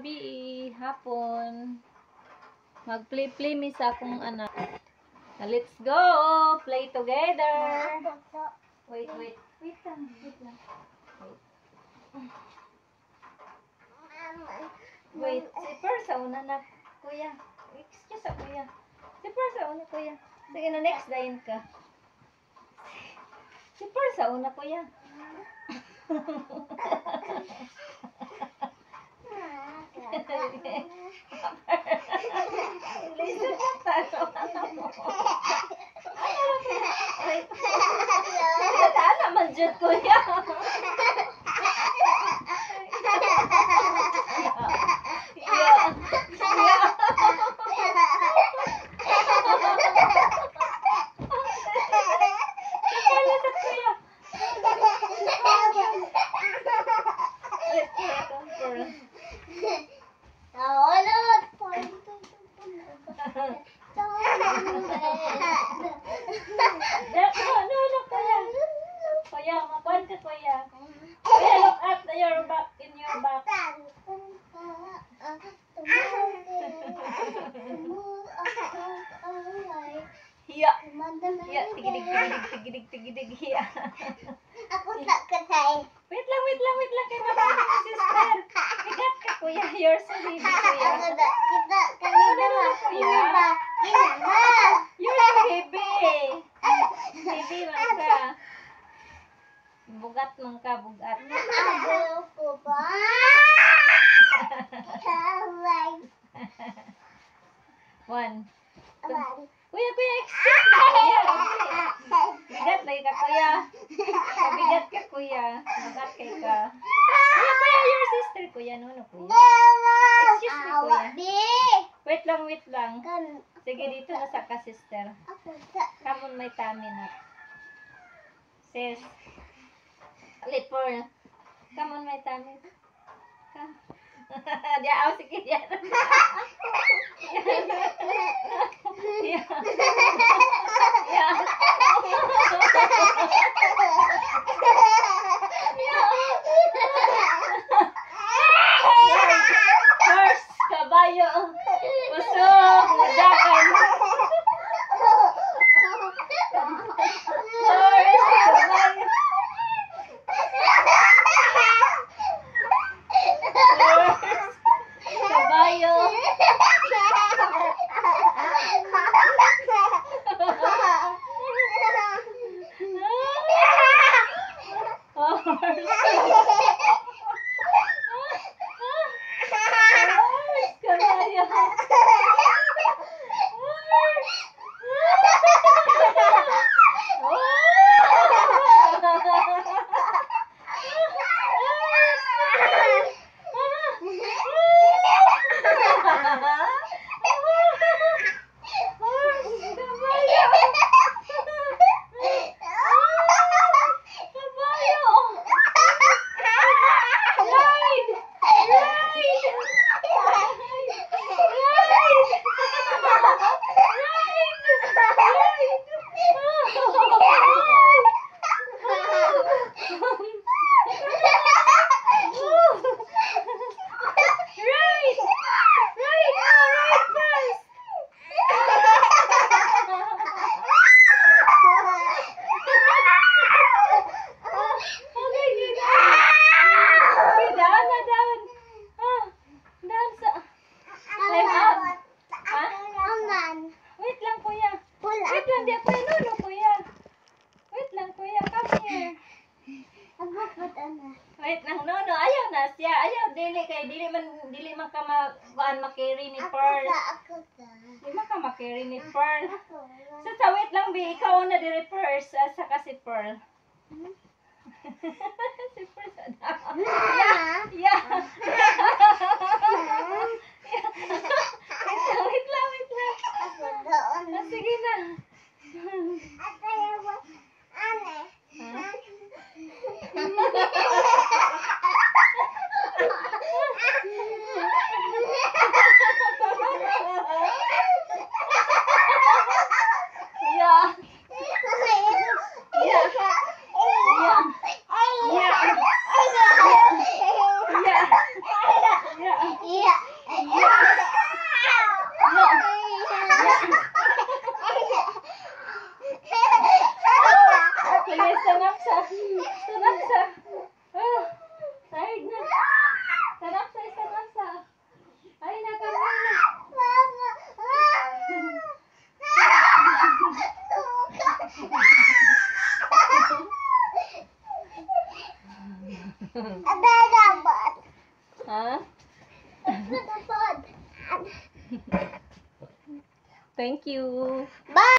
Gabi, hapon. Mag-play-play mi sa akong anak. Let's go! Play together! Wait, wait. Wait lang, wait lang. Wait. Wait, si Per sa una na, kuya. Excuse sa kuya. Si Per sa una, kuya. Sige na, next dayon ka. Si Per sa una, kuya. Listen ka talo. Wait. Daan naman jud, kuya. Yeah. Si Per sa kuya. Wait, kuya, come Per. No, no, no, kuya. Kuya, makuan ka, kuya. Kuya, look at your back, in your back. Hiya. Hiya, tigidig, tigidig, tigidig, tigidig, hiya. Ako sa kasay. Wait lang, wait lang, wait lang. Kay mama, sister. Bigat ka, kuya. You're so heavy, kuya. Ako da, kita kanina ba? Kuya. Ba? Ba? You're so heavy. Heavy man ka. Bugat man ka, bugat. Ako ko ba? One. One. Kuya, kuya, excuse me, kuya. Bigat lagi ka, kuya. Bigat ka, kuya. Bugat kay ka. Kuya, kuya, your sister, kuya. No, no, kuya. Excuse me, kuya. Wait lang, wait lang. Sige, dito na sa ka, sister. Come on my tummy na. Sis. Alit for. Come on my tummy. Come. Diya, aw, sige, diya. Yeah. Yeah. Yeah. Horse, kabayo. Usok, mudakan. Horse, kabayo. Horse, kabayo. Horse. Horse, kabayo. Horse. Horse, kabayo. Kabayo. Ride! Ride! Ride! Ride! Ride! Ride! No, ride first! Okay, okay. Okay, down na, down. Ah, down sa... Climb up. Ha? Wait lang, kuya. Wait lang, di kuya. No, no, kuya. Wait lang, kuya. Come here. Wait lang, no, no. Ayaw na siya. Ayaw, dili kay dili man ka ma kuan ma-carry ni Pearl. Di man ka ma-carry ni Pearl. Sa wait lang, bi, ikaw na diri first, saka si Pearl. Si Pearl sa Yeah. Yeah. Wait lang, wait lang, wait lang. Ah, sige na. Ha? Yeah. Yeah. Yeah. Yeah. Yeah. Yeah. Ha? Thank you. Bye.